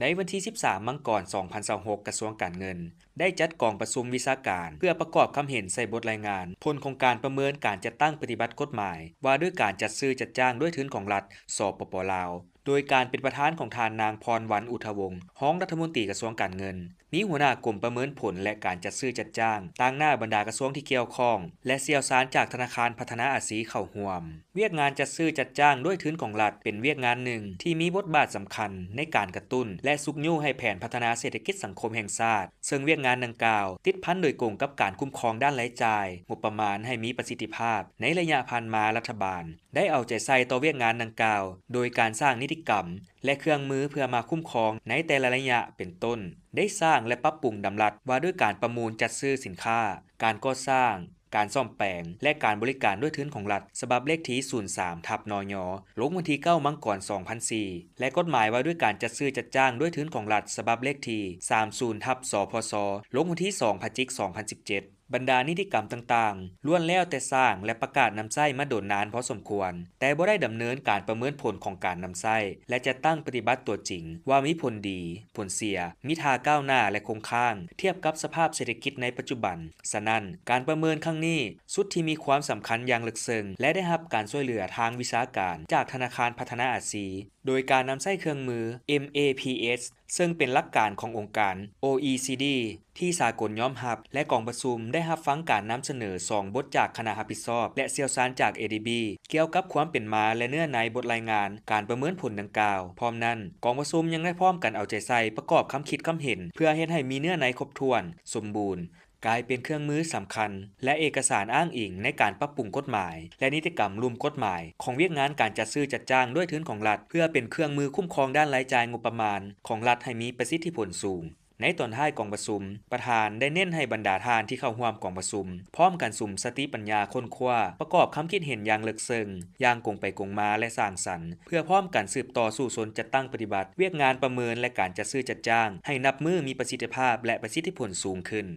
ໃນວັນທີສິບສາມ ມັງກອນ ສອງພັນຊາວຫົກ ກະຊວງການເງິນ ໄດ້ຈັດກອງປະຊຸມວິຊາການ ເພື່ອປະກອບຄຳເຫັນໃສ່ບົດລາຍງານຜົນຂອງການປະເມີນການຈັດຕັ້ງປະຕິບັດກົດໝາຍ ວ່າດ້ວຍການຈັດຊື້ຈັດຈ້າງດ້ວຍທຶນຂອງລັດ ສປປ ລາວ ໂດຍການເປັນປະທານຂອງທ່ານນາງ ພອນວັນ ອຸດທະວົງ ຮອງລັດຖະມົນຕີກະຊວງການເງິນ, ມີຫົວໜ້າກົມປະເມີນຜົນ ແລະ ການຈັດຊື້ຈັດຈ້າງ ຕາງໜ້າບັນດາກະຊວງທີ່ກ່ຽວຂ້ອງ ແລະ ຊ່ຽວຊານຈາກທະນາຄານພັດທະນາອາຊີເຂົ້າຮ່ວມ. ວຽກງານຈັດຊື້ຈັດຈ້າງດ້ວຍທຶນຂອງລັດ ເປັນວຽກງານໜຶ່ງທີ່ມີບົດບາດສຳຄັນໃນການກະຕຸ້ນ ແລະ ຊຸກຍູ້ໃຫ້ແຜນພັດທະນາເສດຖະກິດສັງຄົມແຫ່ງຊາດ, ເຊິ່ງວຽກງານດັ່ງກ່າວ ຕິດພັນໂດຍກົງກັບການຄຸ້ມຄອງດ້ານລາຍຈ່າຍ, ງົບປະມານໃຫ້ມີປະສິດທິພາບ. ໃນໄລຍະຜ່ານມາ, ລັດຖະບານໄດ້ເອົາໃຈໃສ່ຕໍ່ວຽກງານດັ່ງກ່າວ ໂດຍການສ້າງນິຕິກຳ ແລະ ເຄື່ອງມືເພື່ອມາຄຸ້ມຄອງໃນແຕ່ລະໄລຍະ ເປັນຕົ້ນ ໄດ້ສ້າງ ແລະ ປັບປຸງດຳລັດວ່າດ້ວຍການປະມູນຈັດຊື້ສິນຄ້າ, ການກໍ່ສ້າງ, ການສ້ອມແປງ ແລະ ການບໍລິການດ້ວຍທຶນຂອງລັດ ສະບັບເລກທີສູນສາມ ທັບ ນຍ ລົງວັນທີເກົ້າ ມັງກອນ ສອງພັນສີ່ ແລະ ກົດໝາຍວ່າດ້ວຍການຈັດຊື້ຈັດຈ້າງດ້ວຍທຶນຂອງລັດ ສະບັບເລກທີສາມສິບ ທັບ ສພສ ລົງວັນທີສອງ ພະຈິກ ສອງພັນສິບເຈັດ. ບັນດານິຕິກຳຕ່າງໆ ລ້ວນແລ້ວແຕ່ສ້າງ ແລະ ປະກາດນຳໃຊ້ມາດົນນານພໍສົມຄວນ, ແຕ່ບໍ່ໄດ້ດຳເນີນການປະເມີນຜົນຂອງການນຳໃຊ້ ແລະ ຈັດຕັ້ງປະຕິບັດຕົວຈິງ ວ່າມີຜົນດີ, ຜົນເສຍ, ມີທ່າກ້າວໜ້າ ແລະ ຄົງຄ້າງ ທຽບກັບສະພາບເສດຖະກິດໃນປັດຈຸບັນ. ສະນັ້ນ, ການປະເມີນຄັ້ງນີ້ ຊຸດທີ່ມີຄວາມສຳຄັນຢ່າງເລິກເຊິ່ງ ແລະ ໄດ້ຮັບການຊ່ວຍເຫຼືອທາງວິຊາການຈາກທະນາຄານພັດທະນາອາຊີ ໂດຍການນຳໃຊ້ເຄື່ອງມື ເອັມເອພີເອັສ ເຊິ່ງເປັນຫຼັກການຂອງອົງການ ໂອອີຊີດີ ທີ່ສາກົນຍອມຮັບ ແລະ ກອງປະຊຸມໄດ້ຮັບຟັງການນຳສະເໜີສອງບົດຈາກຄະນະຮັບຜິດຊອບ ແລະ ຊ່ຽວຊານຈາກ ເອດີບີ ກ່ຽວກັບຄວາມເປັນມາ ແລະ ເນື້ອໃນບົດລາຍງານການປະເມີນຜົນດັ່ງກ່າວ. ພ້ອມນັ້ນ, ກອງປະຊຸມຍັງໄດ້ພ້ອມກັນເອົາໃຈໃສ່ປະກອບຄຳຄິດຄຳເຫັນ ເພື່ອເຮັດໃຫ້ມີເນື້ອໃນຄົບຖ້ວນ, ສົມບູນ, ກາຍເປັນເຄື່ອງມືສຳຄັນ ແລະ ເອກະສານອ້າງອີງໃນການປັບປຸງກົດໝາຍ ແລະ ນິຕິກຳລຸ່ມກົດໝາຍຂອງວຽກງານການຈັດຊື້ຈັດຈ້າງດ້ວຍທຶນຂອງລັດ ເພື່ອເປັນເຄື່ອງມືຄຸ້ມຄອງດ້ານລາຍຈ່າຍງົບປະມານຂອງລັດໃຫ້ມີປະສິດທິຜົນສູງ. ໃນຕອນທ້າຍກອງປະຊຸມ, ປະທານໄດ້ເນັ້ນໃຫ້ບັນດາທ່ານທີ່ເຂົ້າຮ່ວມກອງປະຊຸມ ພ້ອມກັນສຸມສະຕິປັນຍາຄົ້ນຄວ້າ, ປະກອບຄຳຄິດເຫັນຢ່າງເລິກເຊິ່ງ, ຢ່າງກົງໄປກົງມາ ແລະ ສ້າງສັນ, ເພື່ອພ້ອມກັນສືບຕໍ່ສູ້ຊົນຈັດຕັ້ງປະຕິບັດວຽກງານປະເມີນ ແລະ ການຈັດຊື້ຈັດຈ້າງ ໃຫ້ນັບມື້ມີປະສິດທິພາບ ແລະ ປະສິດທິຜົນສູງຂຶ້ນ.